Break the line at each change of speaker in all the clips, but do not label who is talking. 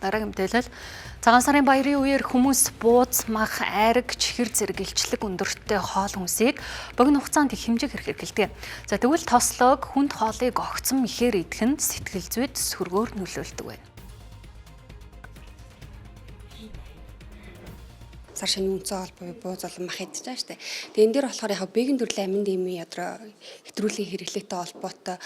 Дараагийн мэдээлэл. Цагаан сарын баярын үеэр хүмүүс бууз, мах, айраг, чихэр зэрэг илчлэг өндөртэй хоол хүнсийг богино хугацаанд их хэмжээгээр хэрэглэдэг. За, тэгвэл тослог хүнд хоолыг огцом ихээр идэх нь сэтгэл зүйд сөргөөр нөлөөлдөг байна.
Сар шөнийн үндсэн хоол буюу бууз болон мах идэж байгаа штэ. Тэгээ энэ дээр болохоор яг бэгийн төрлийн амин дэмий ядраа хэтрүүлгийн хэрэглээтэй холбоотой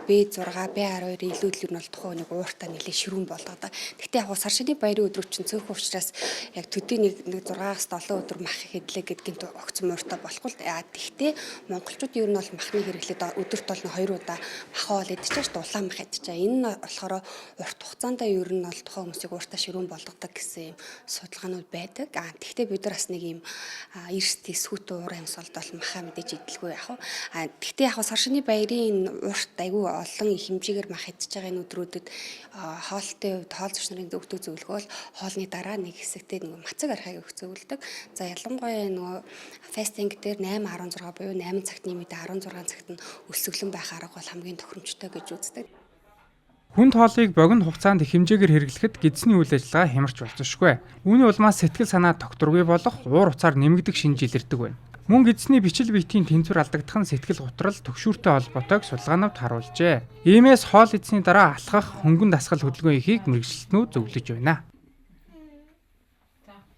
B6, B12 илүү илүү нь бол тухайн нэг ууртаа нэлээ ширүүн болгодог. Гэхдээ яг сар шөнийн баярын өдрүүд чинь цөөхөн учраас яг төдий нэг 6-аас 7 өдөр мах идлээ гэдгийн огцом ууртаа болохгүй л. Тэгтээ монголчууд ер нь бол махны хэрэглээд өдөрт бол 2 удаа мах хоол идэж байгаа штэ, улаан мах идэж байгаа. Энэ нь болохоор урт хугацаанд ер нь бол тухайн хүмүүсийг ууртаа ширүүн болгодог гэсэн юм судалгаанууд байдаг. Тэгтээ бид нар бас нэг юм эрс тэсгүүт уур амьсгалд бол махаа мэдээж идэлгүй яг. Тэгтээ яг сар шөнийн баярын урт айгүй олон их хэмжээгээр мах идэж байгаа энэ өдрүүдэд хоолтой хувьд хоол зүйч нарын өгдөг зөвлөгөө бол хоолны дараа нэг хэсэгтээ нөгөө мацаг архийг өгөх зөвлөдөг. За, ялангуяа нөгөө fasting дээр 8:16 буюу 8 цагт нэмээд 16 цагт нь өлсгөлөн байх арга бол хамгийн тохиромжтой гэж үздэг.
Хүнд хоолыг богино хугацаанд их хэмжээгээр хэрэглэхэд гэдэсний үйл ажиллагаа хямарч болзошгүй. Үүний улмаас сэтгэл санаа тогтворгүй болох, уур уцаар нэмэгдэх шинж илэрдэг байна. Мөн гэдэсний бичил биетийн тэнцвэр алдагдах нь сэтгэл гутрал, түгшүүртэй холбоотойг судалгаанууд харуулжээ. Иймээс хоол идсэний дараа алхах, хөнгөн дасгал хөдөлгөөн хийхийг мэргэжилтнүүд зөвлөж байна.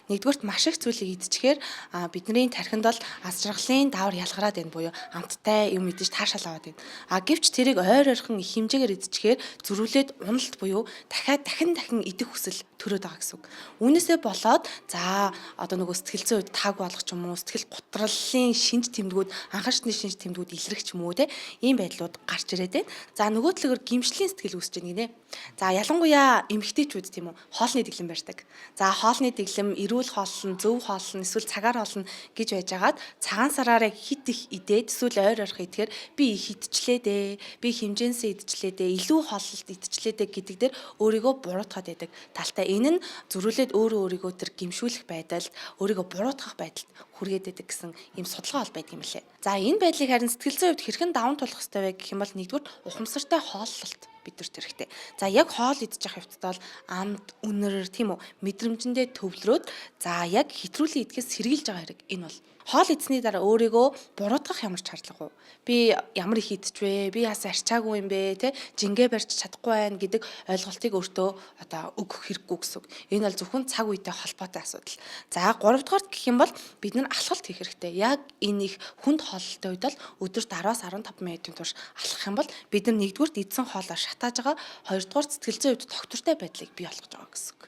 Нэгдүгээрт, маш их зүйлийг идчихээр бидний тархинд бол аз жаргалын даавар ялгараад байна буюу амттай юм идэж таашаал аваад байна. А гэвч тэрийг ойр ойрхон их хэмжээгээр идчихээр зөрүүлээд уналт буюу дахиад дахин дахин идэх хүсэл төрөөд байгаа гэсэн үг. Үүнээсээ болоод, за, одоо нөгөө сэтгэл зүйн үед тааг болгох ч юм уу, сэтгэл гутралын шинж тэмдгүүд, анхан шатны шинж тэмдгүүд илрэх ч юм уу, те, ийм байдлууд гарч ирээд байна. За, нөгөө талаар гэмшлийн сэтгэл үүсэж байна гинэ. За, ялангуяа эмэгтэйчүүд, тийм үү, хоолны дэглэм барьдаг. За, хоолны дэглэм эрүүл хооллон, зөв хооллон, эсвэл цагаар хоолно гэж байжгаад цагаан сараараа хит их идээд эсвэл ойр ойрхон идэхээр би их идчихлээ дээ, би хэмжээнсээ идчихлээ дээ, илүү хооллолт идчихлээ дээ гэдэг дээр өөрийгөө буруутгаад байдаг. Талтай энэ нь зөрүүлээд өөрөө өөрийгөө тэр гэмшүүлэх байдалд, өөрийгөө буруутгах байдалд хүргээд байдаг гэсэн ийм судалгаа бол байдаг юм лээ. За, энэ байдлыг харин сэтгэл зүйн хувьд хэрхэн даван туулах ёстой вэ гэх юм бол нэгдүгээр, ухамсартай хооллолт бидэрт хэрэгтэй. За, яг хоол идчих явцдаа бол амт, үнэр, тийм үү, мэдрэмжэндээ төвлөрөөд, за, яг хэтрүүлэн идэхээс сэргийлж байгаа хэрэг. Энэ бол хоол идсэний дараа өөрийгөө буруутгах ямар ч шаардлагагүй. Би ямар их идчихвэ, би яасан арчаагүй юм бэ, те, жингээ барьж чадахгүй байна гэдэг ойлголтыг өөртөө одоо өгөх хэрэггүй гэсэн үг. Энэ бол зөвхөн цаг үетэй холбоотой асуудал. За, гуравдугаарт гэх юм бол бид нар алхалт хийх хэрэгтэй. Яг энэ их хүнд хооллолтой үед бол өдөрт 10-аас 15 минутын турш алхах юм бол бид нар нэгдүгээрт идсэн хоолоо шатааж байгаа, хоёрдугаар, сэтгэл зүйн хувьд тогтвортой байдлыг бий болгож байгаа гэсэн үг.